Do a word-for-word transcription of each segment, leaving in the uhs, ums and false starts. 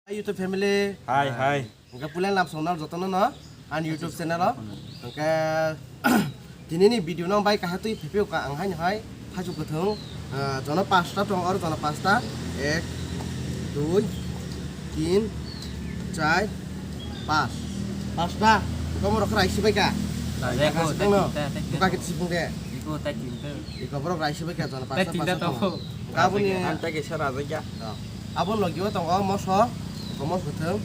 Hi YouTube family. Hi, hi. Hwnkhe puila lamsong nang jotono no ani YouTube channel o. Hwnkhe tinini video no bai kaham twi phiphiyo ka ang haino hai thaichuk kwthwng, ah, jono pasta tong oro jono pasta ek dui tin char pas pasta tomorok khwrai sibai ka. Rajai ko, Kasih tongno. Tei tinta, tei tinta. Buka kita sipung de. Iko tei tinta. Iko borok raisi bai khe jana pasta tinta pasta tongo. Tongo. Aboni ang tei kisa rajakya. Aboni logi o tongo moso, iko moso kwthwng.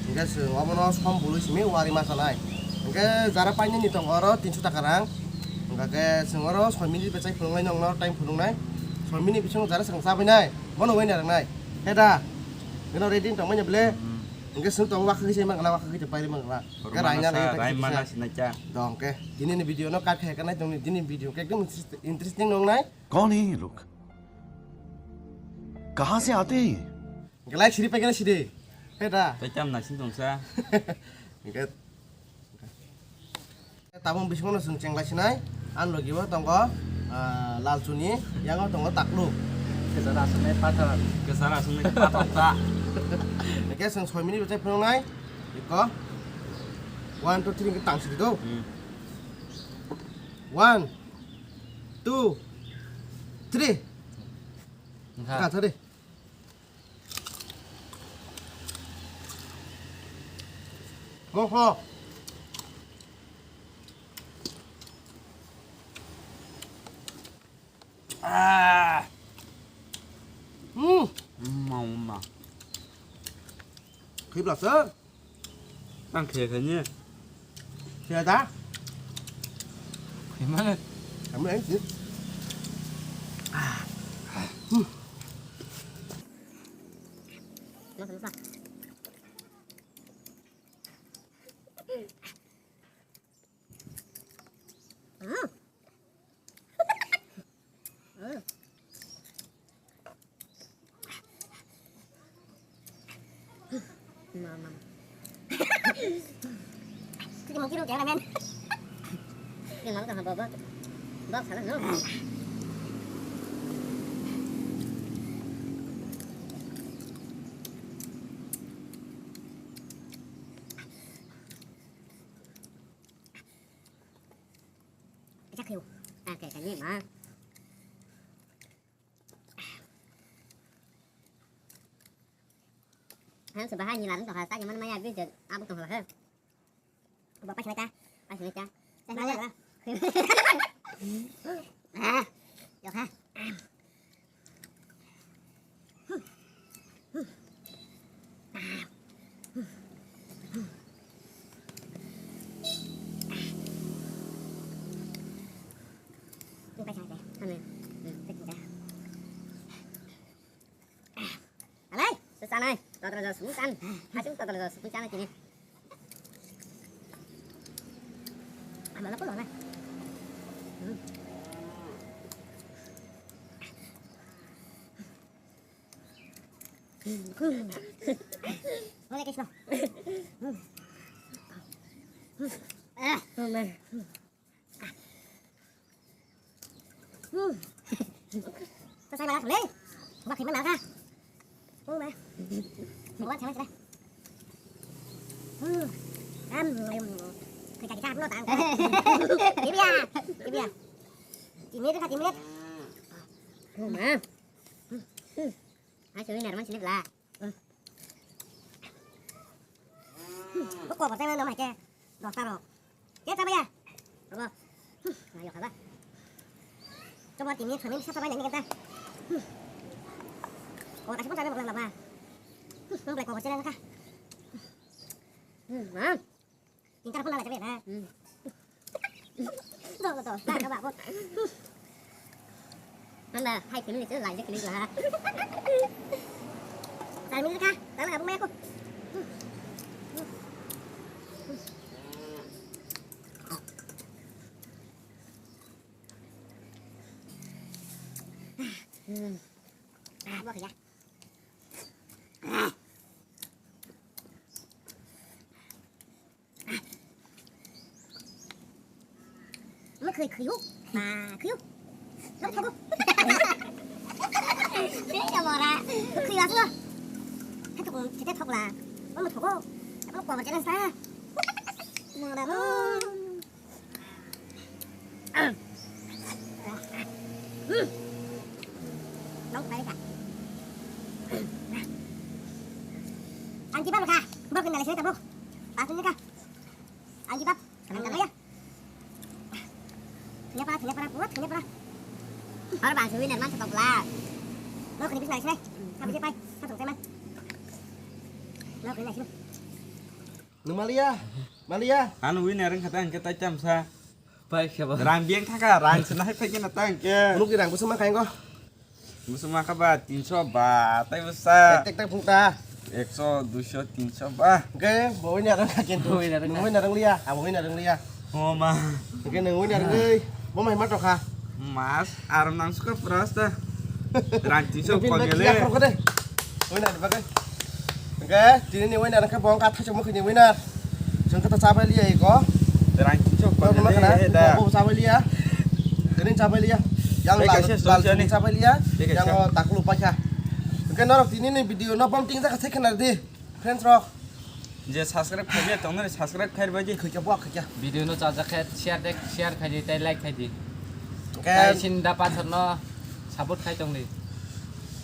Hwnkhe chwng obono som bului simi wari ma chanai. Hwnkhe jara painani tongo oro tinso taka rang. Hwnkhe chwng oro soi minute bechai phunuknai nongno time phunuknai. Soi minute bisingo jara chwng chabainai. Bono waina rwngnai. He da. Bino ready tongmani bwle. Hmm. Hwnkhe chwng tongo wakha kisa mangla wakha kisa pairi mangla. Hwnkhe raina lai raimana sinai cha. Dong khe. Tinini video no kat khe kanai tongni tinini video khe ekdom interest-, interesting nongnai. कौन है ये लोग? कहाँ से आते हैं ये? Gelai siri pegena siri. He da. Tei tam naising tongsa. Hwnkhe tabung bisingo no chwng chenglai sinai. Ang logi o tongo, ah, lal chuni, yango tongo taklu. Kwchar aswknai pathor. Kwchar aswknai pathor ta. Hwnkhe chwng soi minute bechai phunuknai. Iko. One, two, three hwnkhe tang sidi do. Hmm. One, two, three. Wngkha. Wngkha, sorry. Mokho. Ah. Hmm. Mama. Khibla sir. Ang khe khe ni. Khe da? Khe mane? Kami ang sih. Ah. Hmm. Mama. Sige, mungkin udah men. Sige, mama kan bawa bawa. Bawa salah no. Kisa khiu. Ah, kaya kani ma. Ang se bahai ni larang tongkha, tagi mana maya bini je abuk tongkha he. Ba paisna ta, paisna ta. Maya. Ah, yok ha. Alai, sesanai, total jos bukan. Asing total jos bukan ini. Amal apa lah? Boleh kisah. Ah, boleh. Hmm. Sa sai malak le. Ba khima malak. Oh ma. Ba chama chama. Hmm. Am. Kita kita apa tang? Bibi ya. Bibi ya. Timit ka timit. Oh ma. Hmm. Ai sini nerman sini lah. Ko ko tang na ma ke. Dosta rok. Ke ta baya. Abo. Ayo khaba. To ba tini khamin sa ta bai ni kata. Ko ta sipon ta bai ba. Nang bai ko ko chela ka. Hmm, ma. Tinta pun ala ta bai na. Hmm. Do do do. Ba ba ba. Anda, hai kini itu lagi kini lah. Kami ni ka, tangan apa mai aku? Hmm. Ah, buah ya. Mo khwi khwi hu. Ma khwi hu. Nok thogo. Khwi da bora. Khwi aslo. Hatuk Chete thokla. Omo thogo. Abo kobor channel sa. Mora bo. Nong pai ka. Anti bab ka. Bab kenal sih tabuk. Pas ni ka. Anti bab. Kenal ya. Thwina para, thwina para, buat thwina para. Aro bangsi winner man sa tokla. Lo khani bisna isne. Kami je pai, sa tong teman. Lo khani isne. Nung malia, malia. Ano winner wngkha ta hwnkhe tai tamsa. Pai kheba. Rang biyang thaka, rang se nahai phai khe na ta hwnkhe. Nukni rang bwswk ma khaingo. Bwswk ma kha ba tinso ba, tai bwsa. Tek tek phung ta. Ekso, duiso, tinso ba. Hwnkhe bo winner wngkha kintu. Bo winner wngkha. Nung winner wngliya, abo winner wngliya. O ma. Hwnkhe nung winner wngwi, bo mai ma tokha. Mas, aram nang suka pura asta. Rang tinso. Nung pin kol bai gele. Kiya khorokho de. Winner ni bagwi. Hwnkhe tini ni winner hwnkhe bo wngkha thaisa mukhini winner. Chwng khe ta chabai liya iko. Rang tinso kol gele da. Bo chabai liya. Tini chabai liya. Yang lal lal chabai liya. Yang takulu paikha. Hwnkhe norok tini ni video no bom ting jaka se khna di. Friends rok. Je subscribe khaijak tongnani subscribe khair bai di. Khaikya bo khaikya. Video no chajak khe share de, share khai di, tei like khai di. Tei sin da pathor no support khai tong di.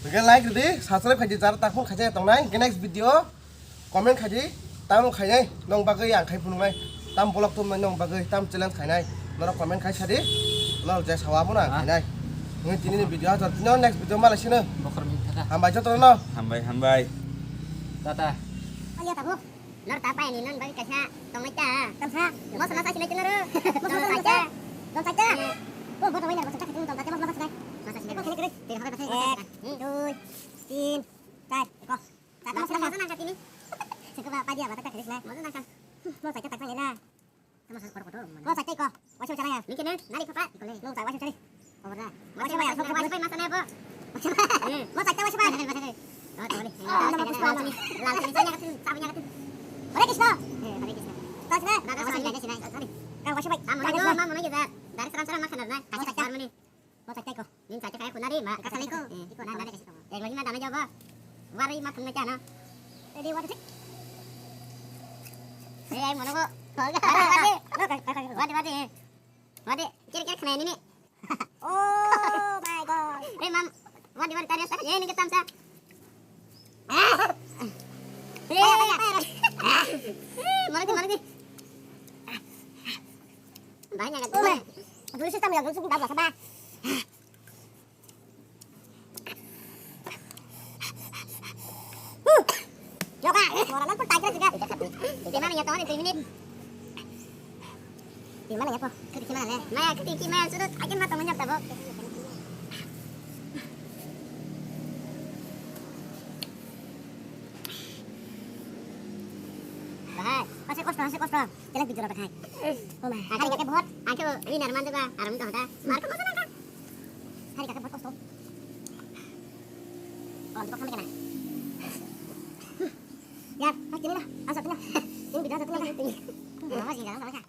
Hwnkhe like rwdi, subscribe khaidi, jar takhum khaijak tongnai. Hwnkhe next video comment khaidi, tamo khainai, nong bagwi ang khai phunuknai. Tam vlog tumnai nong bagwi, tam challenge khainai. Norok comment khai sadi, norok je sawa abono ang khainai. Hwnkhe tini ni video ha tor, tini next video malai sino. Hambai jotono. Hambai, hambai. Tata. Alia tabuk. Nor ta pai ni non bai kaisa tongmai ta. Tamsa. Moso na sa sinai tinaro. Moso na sa. Don sa ta. Ko boto wina moso ta kitu don sa ta moso na sa sinai. Moso sinai. Ko kene kene. Tin habai pasai. Ek, dui, tin, char. Ko. Ta moso na sa nang ka tini. Seko ba pa dia ba ta kene na. Moso na sa. Moso ta ta kene na. Mo sa tai ko. Waisa chari ya. Ningke ne, nari papa. Mo sa waisa chari. Over da. Waisa bai, waisa bai, masa ne bo. Mo sa tai waisa bai. Lal chini chanya katu, chanya katu. Hare Krishna. Hare Krishna. Waisa bai. Waisa bai. Ka waisa bai. Mama no, mama no ya. Dari seram-seram makan na. Kasih kasih harmoni. Mo chai ko. Nin chai kai khuna ri ma. Ka salai ko. Eh, ko na na. Ek lagi ma dana jaba. Wari ma khuna cha na. Ready, one, two, three. Eh, ai mono ko. Wadi, wadi. Wadi, wadi. Kiri kiri khna ni ni. Oh my God. Eh, mam. Wadi, wadi, tadi sa. Eh, ni ketam sa. Mana di, mana di? Banyak kan? Dulu sih kami dulu sih dapat apa? Yoga, orang pun tajam juga. Di mana ya, teman, itu ini? Di mana ya, po? Di mana ya? Maya, kiti, maya, sudah aja mata menyap tabok. Bahai, masih kosong, masih kosong. Jelek video dapat hai. Oh my. Hari kakek buat, aku ini arman juga, arman tuh ada. Marco kosong kan? Hari kakek buat kosong. Kalau buat kami kena. Ya, pas ini lah, asal ini. Ini video satu ini. Ini. Ini. Ini. Ini.